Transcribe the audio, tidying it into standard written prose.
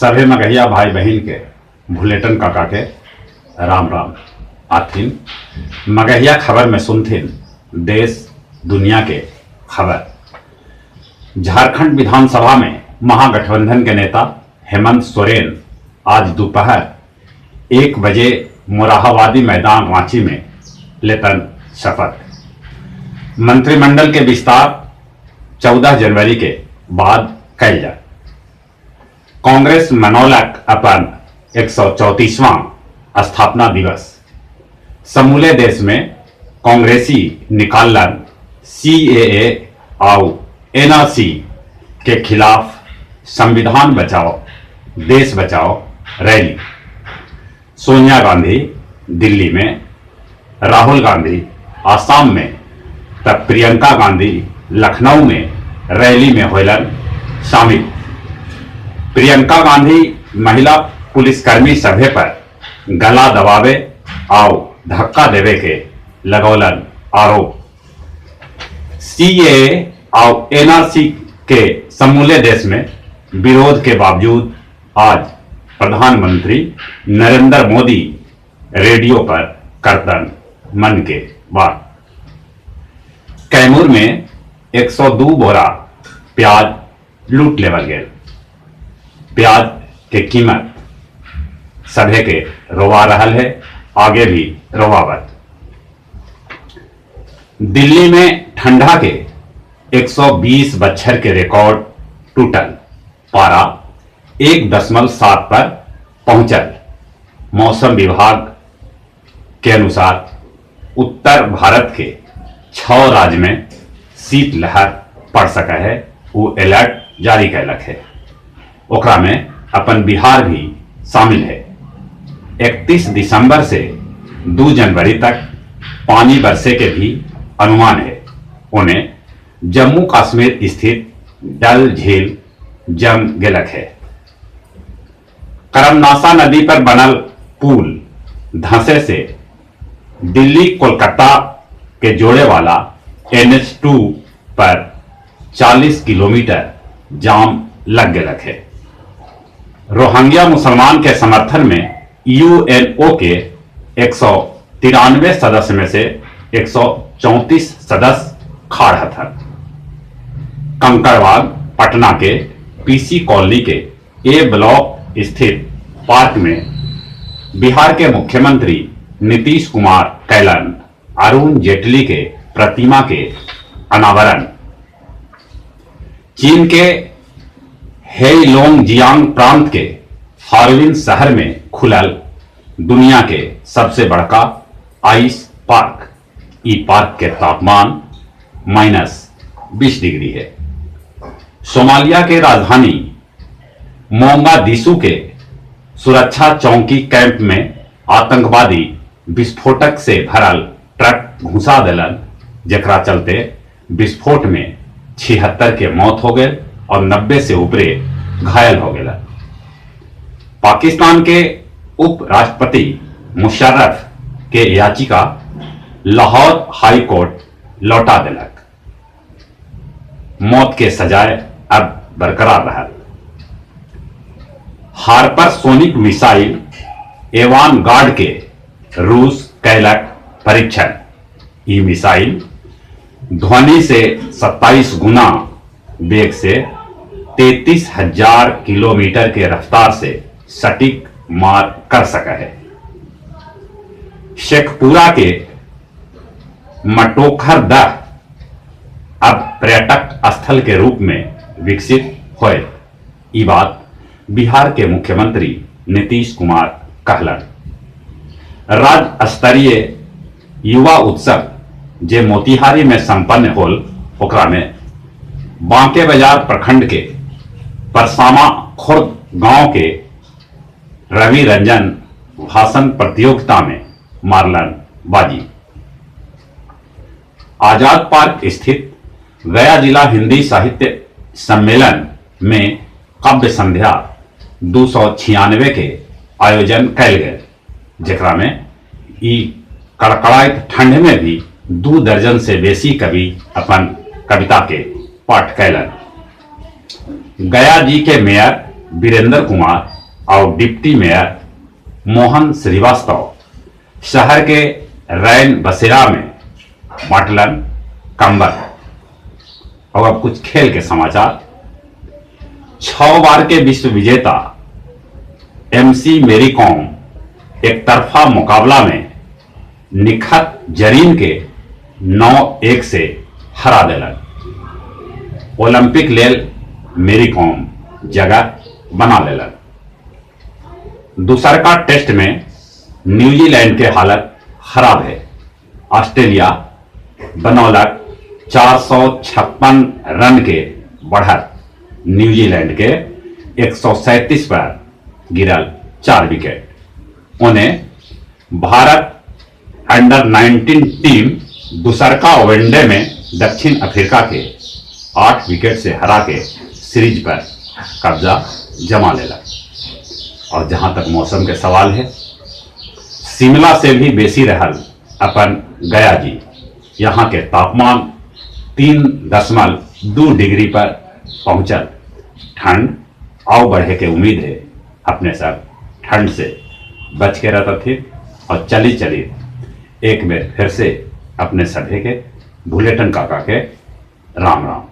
सभे मगहिया भाई बहिन के भुलेटन काका के राम राम। आथिन मगहिया खबर में सुनथिन देश दुनिया के खबर। झारखंड विधानसभा में महागठबंधन के नेता हेमंत सोरेन आज दोपहर 1 बजे मोराहाबादी मैदान, रांची में लेतन शपथ। मंत्रिमंडल के विस्तार 14 जनवरी के बाद कैल जाए। कांग्रेस मनौलक अपन 134वां स्थापना दिवस। समूले देश में कांग्रेसी निकालन सीएए आउ एनआरसी के खिलाफ संविधान बचाओ, देश बचाओ रैली। सोनिया गांधी दिल्ली में, राहुल गांधी आसाम में तब प्रियंका गांधी लखनऊ में रैली में होलन शामिल। प्रियंका गांधी महिला पुलिसकर्मी सभे पर गला दबावे आउ धक्का देवे के लगौलन आरोप। सीएए आउ एनआरसी के समूले देश में विरोध के बावजूद आज प्रधानमंत्री नरेंद्र मोदी रेडियो पर करतन मन के बात। कैमूर में 102 बोरा प्याज लूट लेवल गेल। प्याज के कीमत सभे के रोवा रहल है, आगे भी रोवावत। दिल्ली में ठंडा के 120 बच्छर के रिकॉर्ड टूटल। पारा 1.7 पर पहुंचल। मौसम विभाग के अनुसार उत्तर भारत के छह राज्य में शीतलहर पड़ सका है, वो अलर्ट जारी कैलक है। ओकरा में अपन बिहार भी शामिल है। 31 दिसंबर से 2 जनवरी तक पानी बरसे के भी अनुमान है। उन्हें जम्मू कश्मीर स्थित डल झील जम गेलक है। करमनासा नदी पर बनल पुल धंसे से दिल्ली कोलकाता के जोड़े वाला एनएच 2 पर 40 किलोमीटर जाम लग गेलक है। रोहिंग्या मुसलमान के समर्थन में यूएनओ के 193 सदस्य में से 134 सदस्य खाड़ हथन। कंकड़बाग, पटना के पीसी कॉलोनी के ए ब्लॉक स्थित पार्क में बिहार के मुख्यमंत्री नीतीश कुमार कैलन अरुण जेटली के प्रतिमा के अनावरण। चीन के हेइलोंगजियांग प्रांत के हार्बिन शहर में खुलल दुनिया के सबसे बड़का आइस पार्क। ई पार्क के तापमान -20 डिग्री है। सोमालिया के राजधानी मोगादिशु के सुरक्षा चौकी कैंप में आतंकवादी विस्फोटक से भरल ट्रक घुसा दिलन, जेकरा चलते विस्फोट में 76 के मौत हो गए और 90 से ऊपरे घायल हो गए। पाकिस्तान के उप राष्ट्रपति मुशर्रफ के याचिका लाहौर हाई कोर्ट लौटा दिलक। मौत के सजाए अब बरकरार रहा। हाइपरसोनिक मिसाइल एवान गार्ड के रूस कैलक परीक्षण। ई मिसाइल ध्वनि से 27 गुना वेग से 33,000 किलोमीटर के रफ्तार से सटीक मार कर सका है। शेखपुरा के मटोखर दह अब पर्यटक स्थल के रूप में विकसित होए, ई बात बिहार के मुख्यमंत्री नीतीश कुमार कहलन। राज्य स्तरीय युवा उत्सव जे मोतिहारी में संपन्न होल, ओकरा में बांके बाजार प्रखंड के परसामा खुर्द गांव के रवि रंजन भाषण प्रतियोगिता में मारलन बाजी। आजाद पार्क स्थित गया जिला हिंदी साहित्य सम्मेलन में काव्य संध्या 296 के आयोजन कैल गेल, जेकरा में ई कड़कड़ाइत ठंड में भी 2 दर्जन से बेसी कवि अपन कविता के पाठ कैलन। गया जी के मेयर वीरेंद्र कुमार और डिप्टी मेयर मोहन श्रीवास्तव शहर के रैन बसेरा में बांटलन कंबल। और अब कुछ खेल के समाचार। 6 बार के विश्व विजेता एमसी मेरी कॉम एक तरफा मुकाबला में निखत जरीन के 9-1 से हरा देलन। ओलंपिक लेल मेरी कॉम जगह बना लेलन। दूसरका टेस्ट में न्यूजीलैंड के हालत खराब है। ऑस्ट्रेलिया बनौलक 456 रन के बढ़त। न्यूजीलैंड के 137 पर गिरल 4 विकेट। उन्हें भारत अंडर 19 टीम दूसरका वनडे में दक्षिण अफ्रीका के 8 विकेट से हरा के सीरीज पर कब्जा जमा लेला। और जहां तक मौसम के सवाल है, शिमला से भी बेसी रहल अपन गया जी। यहाँ के तापमान 3.2 डिग्री पर पहुंचल। ठंड और बढ़े के उम्मीद है। अपने सब ठंड से बच के रहता थे और चली चली एक बेर फिर से अपने सभे के भुलेटन काका के राम राम।